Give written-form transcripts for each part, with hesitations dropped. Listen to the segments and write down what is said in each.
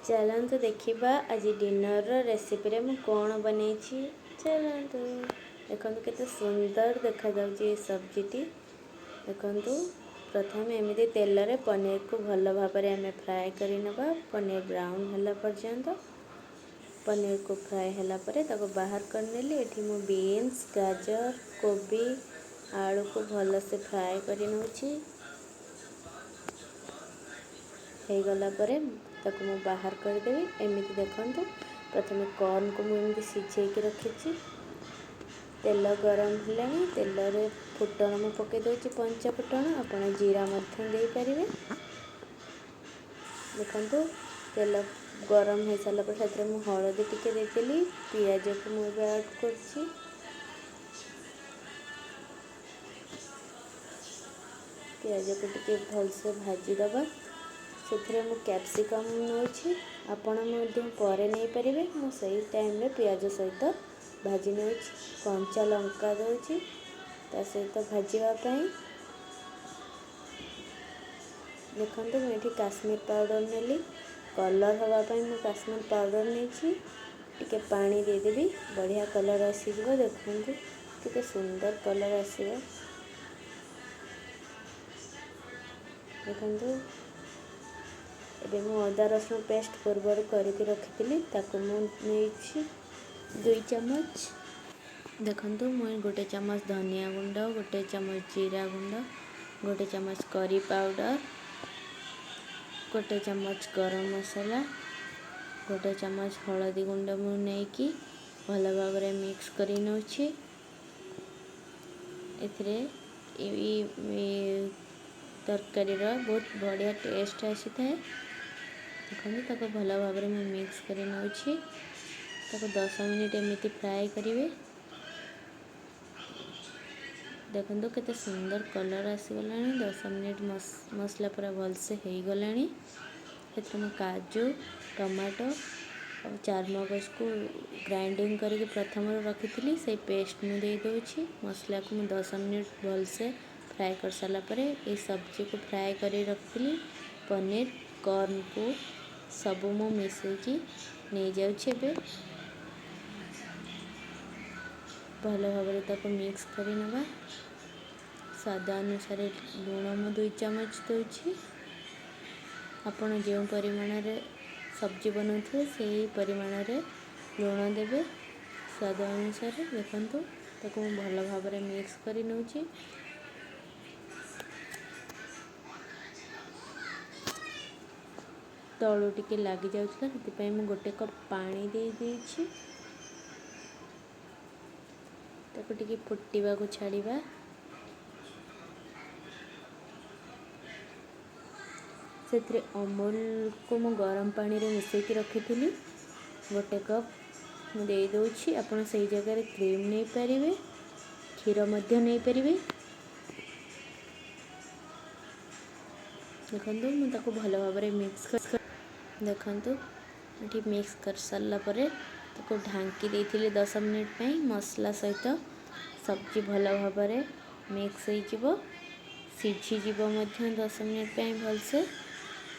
ଚାଲନ୍ତୁ ଦେଖିବା ଆଜି ଡିନର୍ର ରେସିପିରେ ମୁଁ କ'ଣ ବନେଇଛି। ଚାଲନ୍ତୁ ଦେଖନ୍ତୁ କେତେ ସୁନ୍ଦର ଦେଖାଯାଉଛି ଏ ସବଜିଟି। ଦେଖନ୍ତୁ, ପ୍ରଥମେ ଏମିତି ତେଲରେ ପନିରକୁ ଭଲ ଭାବରେ ଆମେ ଫ୍ରାଏ କରିନେବା ପନିର ବ୍ରାଉନ୍ ହେଲା ପର୍ଯ୍ୟନ୍ତ। ପନିରକୁ ଫ୍ରାଏ ହେଲା ପରେ ତାକୁ ବାହାର କରିନେଲି। ଏଠି ମୁଁ ବିନ୍ସ, ଗାଜର, କୋବି, ଆଳୁକୁ ଭଲସେ ଫ୍ରାଏ କରି ନେଉଛି। ହେଇଗଲା ପରେ ତାକୁ ମୁଁ ବାହାର କରିଦେବି। ଏମିତି ଦେଖନ୍ତୁ, ପ୍ରଥମେ କର୍ଣ୍ଣକୁ ମୁଁ ଏମିତି ସିଝେଇକି ରଖିଛି। ତେଲ ଗରମ ହେଲାଣି, ତେଲରେ ଫୁଟଣ ମୁଁ ପକାଇ ଦେଉଛି, ପଞ୍ଚା ଫୁଟଣ। ଆପଣ ଜିରା ମଧ୍ୟ ଦେଇପାରିବେ। ଦେଖନ୍ତୁ, ତେଲ ଗରମ ହେଇସାରିଲା ପରେ ସେଥିରେ ମୁଁ ହଳଦୀ ଟିକେ ଦେଇଦେଲି। ପିଆଜକୁ ମୁଁ ଏବେ ଆଡ଼୍ କରୁଛି। ପିଆଜକୁ ଟିକେ ଭଲସେ ଭାଜିଦେବା। ସେଥିରେ ମୁଁ କ୍ୟାପ୍ସିକମ୍ ନେଉଛି, ଆପଣ ମଧ୍ୟ ପରେ ନେଇପାରିବେ। ମୁଁ ସେଇ ଟାଇମ୍ରେ ପିଆଜ ସହିତ ଭାଜି ନେଉଛି। କଞ୍ଚା ଲଙ୍କା ଦେଉଛି ତା ସହିତ ଭାଜିବା ପାଇଁ। ଦେଖନ୍ତୁ, ମୁଁ ଏଠି କାଶ୍ମୀର ପାଉଡ଼ର ନେଲି। କଲର୍ ହେବା ପାଇଁ ମୁଁ କାଶ୍ମୀର ପାଉଡ଼ର ନେଇଛି। ଟିକେ ପାଣି ଦେଇଦେବି, ବଢ଼ିଆ କଲର୍ ଆସିଯିବ। ଦେଖନ୍ତୁ, କେତେ ସୁନ୍ଦର କଲର୍ ଆସିବ। ଦେଖନ୍ତୁ, ଏବେ ମୁଁ ଅଦା ରସୁଣ ପେଷ୍ଟ ପୂର୍ବରୁ କରିକି ରଖିଥିଲି, ତାକୁ ମୁଁ ନେଇଛି 2 ଚାମଚ। ଦେଖନ୍ତୁ, ମୁଁ 1 ଚାମଚ ଧନିଆ ଗୁଣ୍ଡ, 1 ଚାମଚ ଜିରା ଗୁଣ୍ଡ, 1 ଚାମଚ କରି ପାଉଡ଼ର, 1 ଚାମଚ ଗରମ ମସଲା, 1 ଚାମଚ ହଳଦୀ ଗୁଣ୍ଡ ମୁଁ ନେଇକି ଭଲ ଭାବରେ ମିକ୍ସ କରି ନେଉଛି। ଏଥିରେ ଏଇ ତରକାରୀର ବହୁତ ବଢ଼ିଆ ଟେଷ୍ଟ ଆସିଥାଏ। ଦେଖନ୍ତୁ, ତାକୁ ଭଲ ଭାବରେ ମୁଁ ମିକ୍ସ କରି ନେଉଛି। ତାକୁ 10 ମିନିଟ୍ ଏମିତି ଫ୍ରାଏ କରିବେ। ଦେଖନ୍ତୁ, କେତେ ସୁନ୍ଦର କଲର୍ ଆସିଗଲାଣି। 10 ମିନିଟ୍ ମସଲା ପୁରା ଭଲସେ ହେଇଗଲାଣି। ସେଥିରେ ମୁଁ କାଜୁ, ଟମାଟୋ ଆଉ ଚାରମଗଜକୁ ଗ୍ରାଇଣ୍ଡିଙ୍ଗ କରିକି ପ୍ରଥମରୁ ରଖିଥିଲି, ସେଇ ପେଷ୍ଟ ମୁଁ ଦେଇଦେଉଛି। ମସଲାକୁ ମୁଁ 10 ମିନିଟ୍ ଭଲସେ ଫ୍ରାଏ କରିସାରିଲା ପରେ ଏଇ ସବଜିକୁ ଫ୍ରାଏ କରି ରଖିଥିଲି, ପନିର, କର୍ଣ୍ଣକୁ ସବୁ ମୁଁ ମିଶାଇକି ନେଇଯାଉଛି। ଏବେ ଭଲ ଭାବରେ ତାକୁ ମିକ୍ସ କରି ନେବା। ସ୍ୱାଦ ଅନୁସାରେ ଲୁଣ ମୁଁ 2 ଚାମଚ ଦେଉଛି। ଆପଣ ଯେଉଁ ପରିମାଣରେ ସବଜି ବନାଉଥିବେ, ସେଇ ପରିମାଣରେ ଲୁଣ ଦେବେ ସ୍ୱାଦ ଅନୁସାରେ। ଦେଖନ୍ତୁ, ତାକୁ ମୁଁ ଭଲ ଭାବରେ ମିକ୍ସ କରି ନେଉଛି। ତଳୁ ଟିକେ ଲାଗିଯାଉଥିଲା, ସେଥିପାଇଁ ମୁଁ 1 କପ୍ ପାଣି ଦେଇଦେଇଛି। ତାକୁ ଟିକେ ଫୁଟିବାକୁ ଛାଡ଼ିବା। ସେଥିରେ ଅମୁଲକୁ ମୁଁ ଗରମ ପାଣିରେ ମିଶାଇକି ରଖିଥିଲି, 1 କପ୍ ମୁଁ ଦେଇଦେଉଛି। ଆପଣ ସେଇ ଜାଗାରେ କ୍ରିମ୍ ନେଇପାରିବେ, କ୍ଷୀର ମଧ୍ୟ ନେଇପାରିବେ। ଦେଖନ୍ତୁ, ମୁଁ ତାକୁ ଭଲ ଭାବରେ ମିକ୍ସ କରି, ଦେଖନ୍ତୁ, ଏଠି ମିକ୍ସ କରିସାରିଲା ପରେ ତାକୁ ଢାଙ୍କି ଦେଇଥିଲି 10 ମିନିଟ୍ ପାଇଁ। ମସଲା ସହିତ ସବଜି ଭଲ ଭାବରେ ମିକ୍ସ ହେଇଯିବ, ସିଝିଯିବ ମଧ୍ୟ 10 ମିନିଟ୍ ପାଇଁ ଭଲସେ।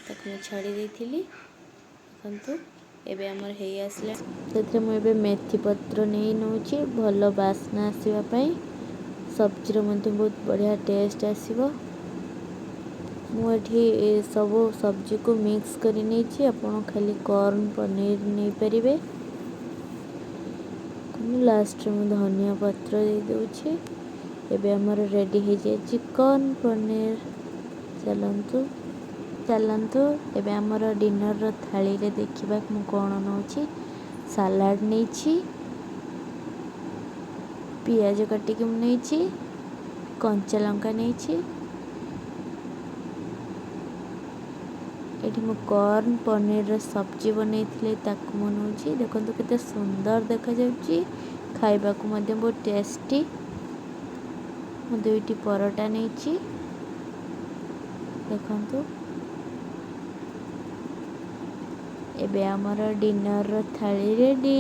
ତାକୁ ମୁଁ ଛାଡ଼ି ଦେଇଥିଲି। ଦେଖନ୍ତୁ, ଏବେ ଆମର ହେଇ ଆସିଲା। ସେଥିରେ ମୁଁ ଏବେ ମେଥି ପତ୍ର ନେଇ ନେଉଛି, ଭଲ ବାସ୍ନା ଆସିବା ପାଇଁ। ସବଜିର ମଧ୍ୟ ବହୁତ ବଢ଼ିଆ ଟେଷ୍ଟ ଆସିବ। ମୁଁ ଏଠି ସବୁ ସବଜିକୁ ମିକ୍ସ କରି ନେଇଛି। ଆପଣ ଖାଲି କର୍ଣ୍ଣ, ପନିର ନେଇପାରିବେ। ମୁଁ ଲାଷ୍ଟରେ ମୁଁ ଧନିଆ ପତ୍ର ଦେଇଦେଉଛି। ଏବେ ଆମର ରେଡ଼ି ହେଇଯାଇଛି କର୍ଣ୍ଣ ପନିର। ଚାଲନ୍ତୁ ଚାଲନ୍ତୁ, ଏବେ ଆମର ଡିନର୍ର ଥାଳିରେ ଦେଖିବା ମୁଁ କ'ଣ ନେଉଛି। ସାଲାଡ଼ ନେଇଛି, ପିଆଜ କାଟିକି ମୁଁ ନେଇଛି, କଞ୍ଚା ଲଙ୍କା ନେଇଛି। ଏଠି ମୁଁ କର୍ଣ୍ଣ ପନିରର ସବଜି ବନେଇଥିଲି, ତାକୁ ମୁଁ ନେଉଛି। ଦେଖନ୍ତୁ, କେତେ ସୁନ୍ଦର ଦେଖାଯାଉଛି, ଖାଇବାକୁ ମଧ୍ୟ ବହୁତ ଟେଷ୍ଟି। ମୁଁ 2ଟି ପରଟା ନେଇଛି। ଦେଖନ୍ତୁ, ଏବେ ଆମର ଡିନର୍ର ଥାଳି ରେଡ଼ି।